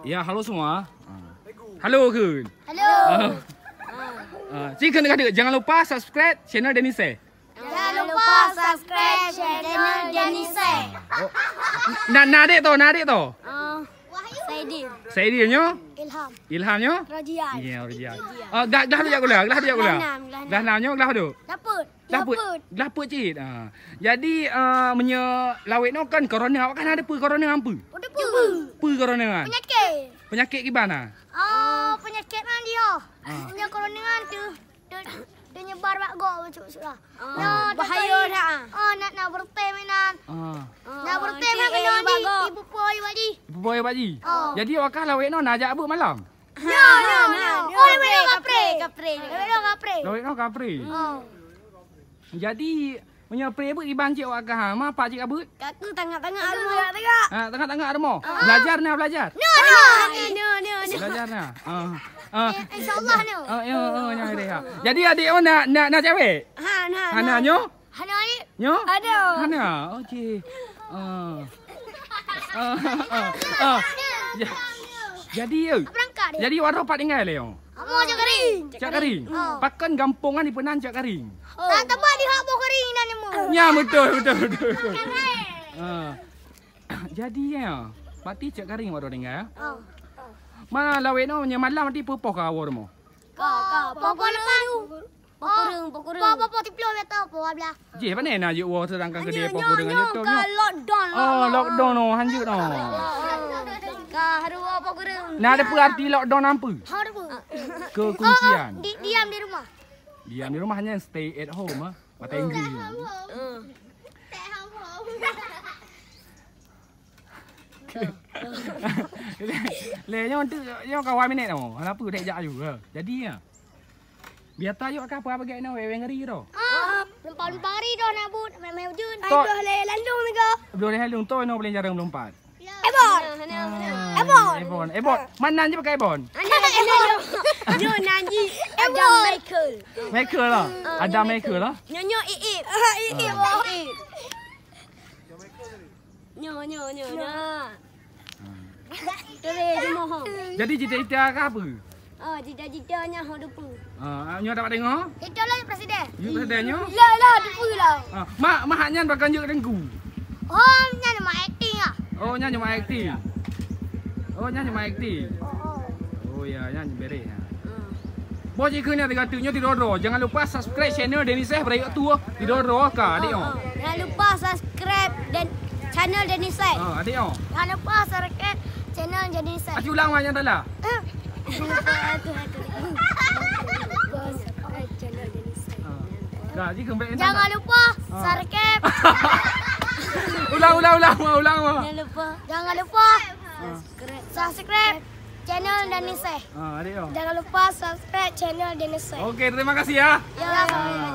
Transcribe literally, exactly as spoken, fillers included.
Ya, halo semua. Halo, Khun. Halo. Ah. Ah, cit kheun ka deuh, jangan lupa subscribe channel Denise. Jangan lupa subscribe channel Denise. Oh. Na, na adik tu, na adik tu. Ah, Saidi. Saidi nyo? Ilham. Ilham nyo? Rojian. Ya, Rojian. Ah, glah, glah tu jak gula, glah tu jak gula. Glah enam, glah enam. Glah enam nyo, glah tu. Dapet. Dapet. Dapet. Dapet cit. Ah. Jadi, ah, meunyoe lawét nyoe kan corona, awak kan ada peue corona ampu? Ada peue. Peue corona kan? Penyakit. Penyakit kiban ah? Oh, penyakit mandi oh. Ah. Punya corona kan tu. Dia, dia nyebar bak gob masuk surah. Ah, bahaya dah. Ah, nak, nak berteh mainan. Ah. Nak berteh mainan di, di Bupoi Bali. Bupoi Bali. Ah. Jadi awak kan lawét nyoe na jak abut malam? No, no, no. Oh, dia belum kapre. Kapre. Dia belum kapre. Lawét nyoe kapre. Oh. Jadi, meunyoe pre abut iban cit awak kah, ma pak cit abut? Kaku tangak-tangak armo. Ha, tangak-tangak armo. Ah. Belajar na, belajar. No, no. No, no, no. Belajar na. Ah. Ah. Eh, insyaallah no. Ah, ya, ah, ya, ya. Jadi adik oh nak, nak, nak cewek? Ha, na. Hana nyo? Hana ni? Nyo? Ada. Hana. Oh, cik. Ah. Ah, ah, ah. Ja-, jadi, eh. Berangkat dia. Jadi, waroh pat tinggai le, oh? Amo cak kering. Cak kering. Oh. Pakon gampông kan dipeunan cak kering. Oh. Tak tebak di hak boh kering dan nemu. Ya, betul, betul, betul, betul. Ah. Jadi, ya. Berarti cak kering waroh tinggai, ya? Oh. Mana lawét no, malam nanti pepoh ka awor mo? Ka, ka. Poh, poh lepas. Poh kureueng, poh kureueng. Poh, poh, poh siplôh meter, poh dua belas. Jih, pane na jeuet woe sedangkan keudè poh kureueng nyoe, nyoe ka lockdown, oh, lockdown. Lockdown, oh, hanjeuet, oh. Ka harus woe poh kureueng. Nah, ada peue arti lockdown ampu? Harus. Kekuncian. Oh, oh, di, diam di rumah. Diam di rumah hanya stay at home, ah. Bahasa Inggris. Hmm. Le nyoe tu, nyoe kawan minit tu. Kenapa dek jak aju? Ha, jadi ya. Biasa yuk ka apa bagi ni, weweng ngeri tu. Ah, lempang-lempang hari tu nak but, main-main jun. Ai, dah le landung ni ke? Belum le landung tu, no boleh jarang melompat. Ebon. Ah, Ebon. Ebon. Ebon. Mana je pakai Ebon? Ada, ada, ada. Nyoe nanji ada Michael. Michael lah. Ah, ada Michael lah. Nyoe, nyoe Iip. Ah, Iip. Iip. Nyoe, nyoe, nyoe, nyoe. Jadi cita-cita ka apa? Oh, cita-cita nyan ho dupu. Ah, nyoe dapat tengok? Itu lah presiden. Nyoe presiden nyoe? Lah, lah, dupu lah. Ah, mak, mak nyan bakal jeuet teungku. Oh, nyan mak akting ah. Oh, nyan cuma akting. Oh, nyan cuma akting. Oh, oh. Oh ya, nyan bereh. Boh jih keuneuk tiga tu nyoe tidur dro. Jangan lupa subscribe channel Deniseh Berayu tu. Tidur dro ka adik oh. Jangan lupa subscribe dan channel Deniseh. Ah, adik oh. Jangan lupa subscribe channel Deniseh. Aci ulang wah nyang salah. Jangan lupa subscribe channel Deniseh. Ah. Ka, ji keumbek. Jangan lupa subscribe. Ulang, ulang, ulang, ulang, ulang. Jangan lupa. Jangan lupa subscribe channel Deniseh. Ah, adik oh. Jangan lupa subscribe channel Deniseh. Oke, terima kasih ya. Ya. Ah.